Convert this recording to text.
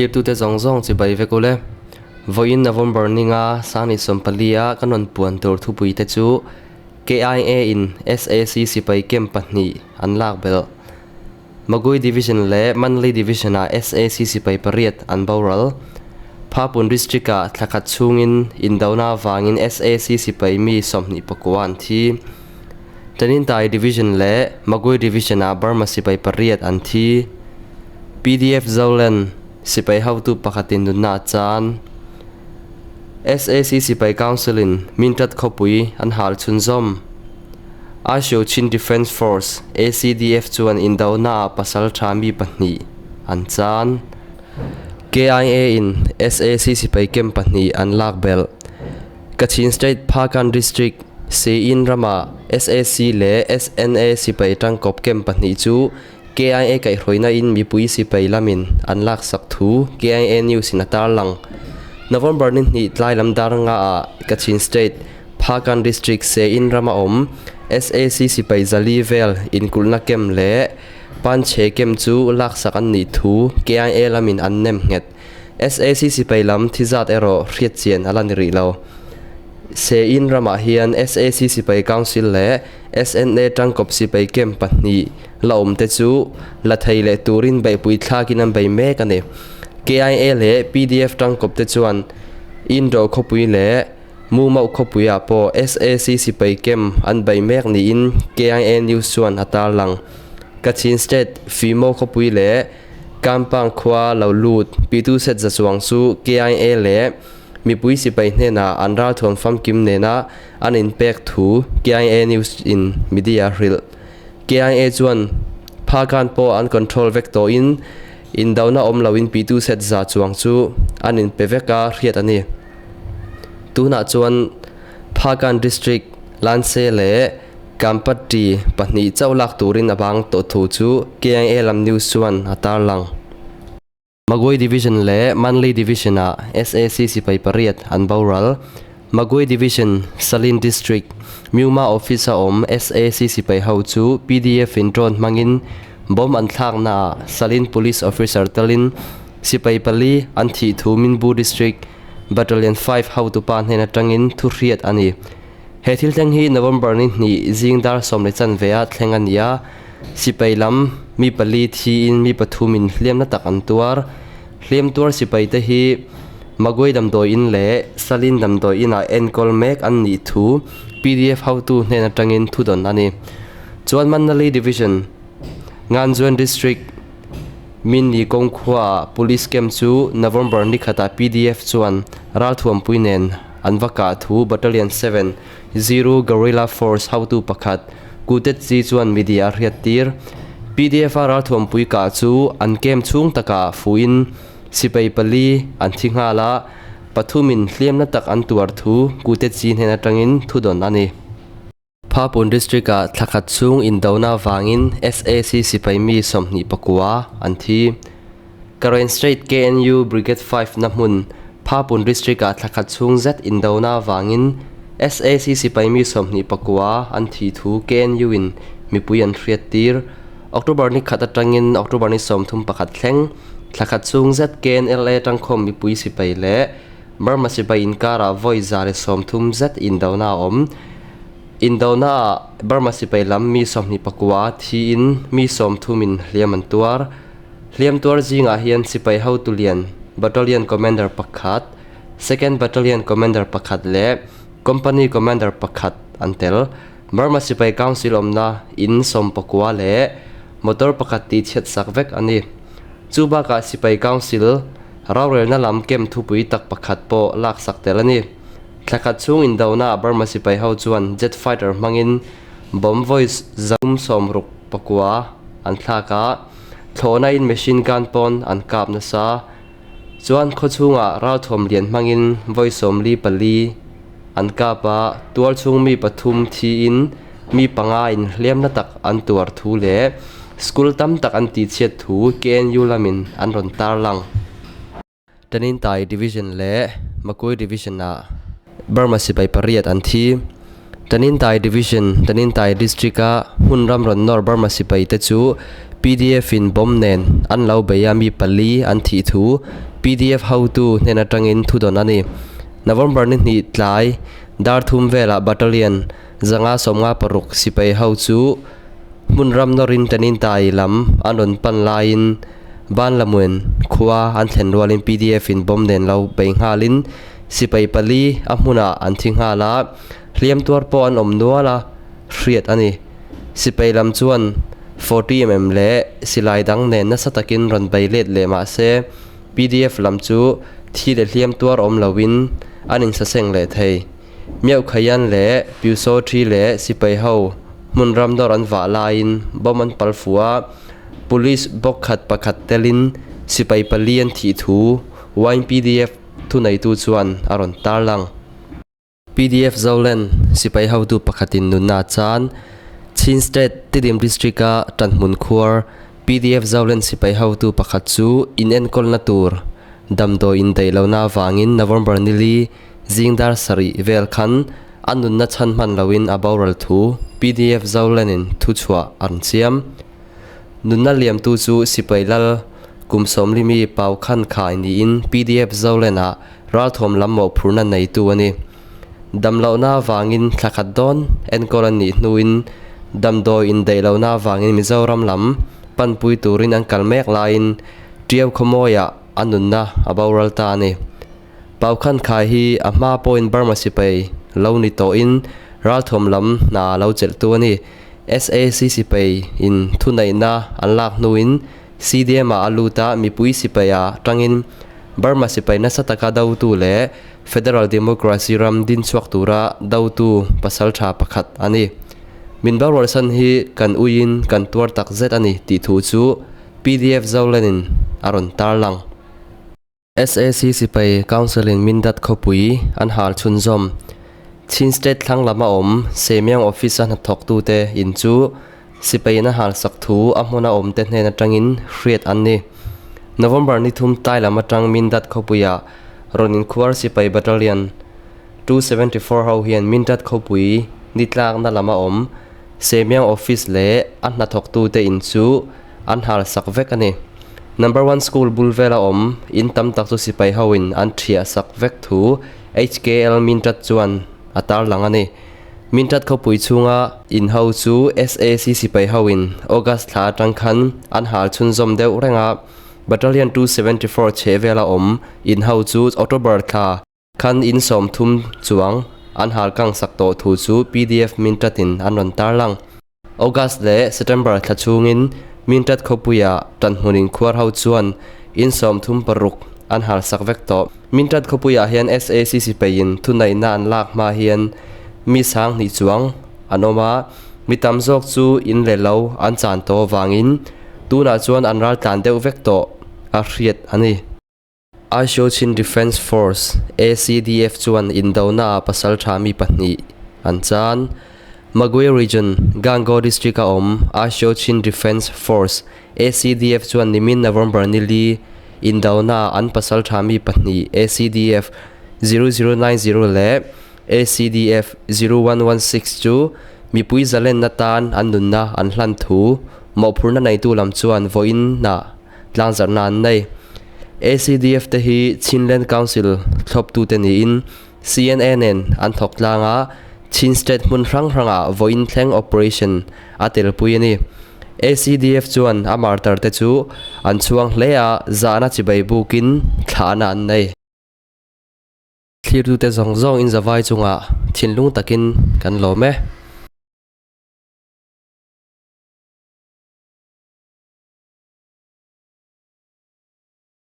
Thlirtute zawng zawng chibai vek ule. Vawiin November ninga Sangni sawmpali a kan rawn puan tur thupui te chu KIA in SAC sipai camp pahnih an lak belh. Magui Division leh Manly Division-ah SAC sipai pariat an boral. Phapun District-ah thla khat chhungin indona avangin SAC sipai mi 29 an thi. Tanintai Division leh Magui Division-ah Burma sipai pariat an thi. PDF Zoland sipai hotu pakhatin nunna a chan. SAC sipai Council-in Mintat khawpui an hal chhunzawm. Asia Chin Defence Force, ACDF, chuan indona-ah pasal tha mi pahnih an chan. KIA-in SAC sipai camp pahnih an lak belh. Kachin State Hpakant District, Sein ramah SAC leh SNA sipai tangkawp camp pahnih chu KIA kaihhruaina in mipui sipai lamin an laksak thu KIA News in a tarlang. November ni hnih tlai lam dar nga ah Kachin State, Hpakant District Sein rama awm SAC sipai zali vel inkulhna camp leh Panchhe camp chu laksak an nih thu KIA lamin an nem nghet. SAC sipai lam thi zat erawh hriat chian a la ni rih lo. Sein ramah hian SAC sipai council leh SNA tangkawp sipai camp pahnih la awm te chu la thei leh turin beihpui thlakin an bei mek a ni. KIA leh PDF tangkawp te chuan Indo khawpui leh Mumauh khawpuiah pawh SAC sipai camp an bei mek niin KIA News chuan a tarlang. Kachin State Fimo khawpui leh Kampang khua lo lut Pitu Set za chuang chu KIA leh Mipui sipai hnenah an ralthuam famkim nena an inpek thu KIA News in media hrilh. KIA chuan Phakan pawh an control vek tawhin indona awm loin pitu set za chuang chu an inpe vek a hriat a ni. Tunah chuan Phakan District Lanse leh Kampatti pahnih chauh lak turin a bang tawh thu chu KIA lam news chuan a tarlang. Magui Division leh Manly Division-ah SAC sipai pariat an boral. Magui Division, Salin District, Myuma Office-a awm SAC sipai ho chu PDF-in drone hmangin bomb an thlaknaah Salin Police Officer telin sipai pali an thih thu Minbu District Battalion 5 hotupa hnen atangin thu hriat a ni. He thil thleng hi November ni hnih zing dar sawm leh chanve ah thleng a ni a. Sipai lam mi pali thiin mi pathumin hliamna tak an tuar. Hliam tuar sipaite hi Magui damdawi in leh Salin damdawi inah enkawl mek an nih thu PDF hotu hnen atangin thu dawn a ni. Chuan Manali Division, Nganzuan District, Minni kawng khuaah Police Camp chu November ni khatah PDF chuan ralthuampui nen an va kah thu Battalion 7, Zero Guerrilla Force hotu pakhat Kutetzi chuan media a hriat tir. PDF a ralthuampui kah chu an camp chhung takah fuhin sipai pali an thi nghal a, pathumin hliamna tak an tuar thu Kutetzi hnen atangin thu dawn a ni. Phapun District-ah thla khat chhung indona avangin SAC sipai mi 29 an thi. Karen State KNU Brigade 5 na hmun Phapun District-ah thla khat chhung zet indona avangin SAC sipai mi 29 an thih thu KNU-in mipui an hriat tir. October ni khat atangin October ni 31 thleng thla khat chhung zet KNLA tangkhawm mipui sipai leh Burma sipai inkarah vawi 130 zet indona a awm. Indona-ah Burma sipai lam mi 29 thiin mi 30 in hliam an tuar. Hliam tuar zingah hian sipai hotu lian Battalion Commander pakhat, Second Battalion Commander pakhat leh Company Commander pakhat an tel. Burma sipai Council awmna in 19 leh motor pakhat tihchhiat sak vek a ni. Chu bakah sipai Council rorelna lam camp thupui tak pakhat pawh laksak tel a ni. Thla khat chhung indona Burma sipai ho chuan jet fighter hmangin bomb vawi 369 an thlak a, thlawhna in machine gun pawn an kap nasa. Chuan khaw chhungah ralthuam lian hmangin vawi 44 an kap a, tual chhung mi pathum thiin mi panga in hliamna tak an tuar thu leh school tam tak an tihchhiat thu KNU lamin an rawn tarlang. Tanintai Division leh Makui Division-ah Burma sipai pariat an thi. Tanintai Division, Tanintai District-a hmun ram rawn nawr Burma sipai te chu PDF-in bomb nen an lo bei a, mi pali an thih thu Pdf hotu hnen atangin thu dawn a ni. November ni hnih tlai dar thum velah Battalion 556 sipai ho chu hmun ram nawrin Tanin Tai lam an rawn pan laiin Banlamuen khua an thlen rualin pdf in bomb nen lo bei nghalin sipai pali a hmunah an thi nghal a, hliam tuar pawh an awm nual a hriat a ni. Sipai lam chuan 40mm leh silai dang nen nasa takin rawn bei let leh mah se pdf lam chu thi leh hliam tuar awm loin an insaseng leh thei. Miaukhaian leh Pyusawthi leh sipai ho hmun ram dawr an vah laiin bomb an pal fuh a, police bawk khat pakhat telin sipai pali an thih thu YPDF thuneitu chuan a rawn tarlang. Pdf Zoland sipai hotu pakhatin nunna a chan. Chin State Tidim District-a tanhmun khuar pdf Zoland sipai hotu pakhat chu inenkawlna tur damdawi indaih lohna avangin November nili zing dar sarih vel khan a nunna chhan hman loin a boral thu pdf Zoland-in thuchhuah an siam. Nunna liamtu chu sipai lal kum sawmlimi pau khan khai niin pdf Zoland-ah Ralthawm lam mawhphurhna neitu a ni. Damlohna avangin thla khat dawn enkawl a nih hnuin damdawi indaih lohna avangin Mizoram lam panpui turin an kal mek laiin Tiau khawmawiah a nunna a boral ta a ni. Paukhan khai hi a hma pawhin Burma sipai lo ni tawhin ralthawm lam hna lo chelhtu a ni. SAC sipai in thuneihna an lak hnuin CDM ah a lut a, mipui sipai ah tangin Burma sipai nasa taka dotu leh Federal Democracy ram din chhuak tura dotu pasal tha pakhat a ni. Min borualsan hi kan uiin kan tuar tak zet a ni tih thu chu pdf Zoland in a rawn tarlang. SAC sipai Council in Mindat khawpui an hal chhunzawm. Chin State thlang lama awm Semiang Office a hnathawktute in chu sipai in a hal sak thu a hmuna awmte hnen atangin hriat an ni. November ni thum tlai lam atang Mindat khawpuiah rawn inkhuar sipai Battalion 274 ho hian Mindat khawpui ni tlakna lama awm Semiang Office leh a hnathawktute in chu an hal sak vek a ni. Number one school bul vela awm in tam tak chu sipai ho in an thiah sak vek thu HKL Mintat chuan a tarlang a ni. Mintat khawpui chhunga in ho chu SAC sipai ho in August thla atang khan an hal chhunzawm deuh reng a, Battalion 274 chheh vela awm in ho chu October thla Khan in 30 chuang an hal kang sak tawh thu chu pdf Mintat-in an rawn tarlang. August leh September thla chhungin Mintat khawpuia tanhmun inkhuar ho chuan in 36 an hal sak vek tawh. Mintat khawpuiah hian SAC sipeiin thuneihna an lak hma hian mi 2000 chuang an awm a, mi tam zawk chu in leh lo an chan tawh avangin tunah chuan an raltlan deuh vek tawh a hriat a ni. Aishochin Defence Force, ACDF, chuan indona ah pasal tha mi pahnih an chan. Magway Region, Gangaw District a awm Aishochin Defence Force, ACDF, chuan nimin November nili indona ah an pasal tha mi pahnih ACDF 0090 leh ACDF 0116 chu mipui zalenna tan an nunna an hlan thu mawhphurhna neitu lam chuan vawiin ah tlangzarhna an nei. ACDF te hi Chinland Council thlawptute niin CNA nen an thawk tlang a, Chin State hmun hrang hrangah vawiin thleng operation a telpui a ni. ACDF chuan a martar te chu an chhuang hle a, zahna chibai bukin thlahna an nei. Thlirtute zawng zawng in zavai chungah thinlung takin kan lawm e.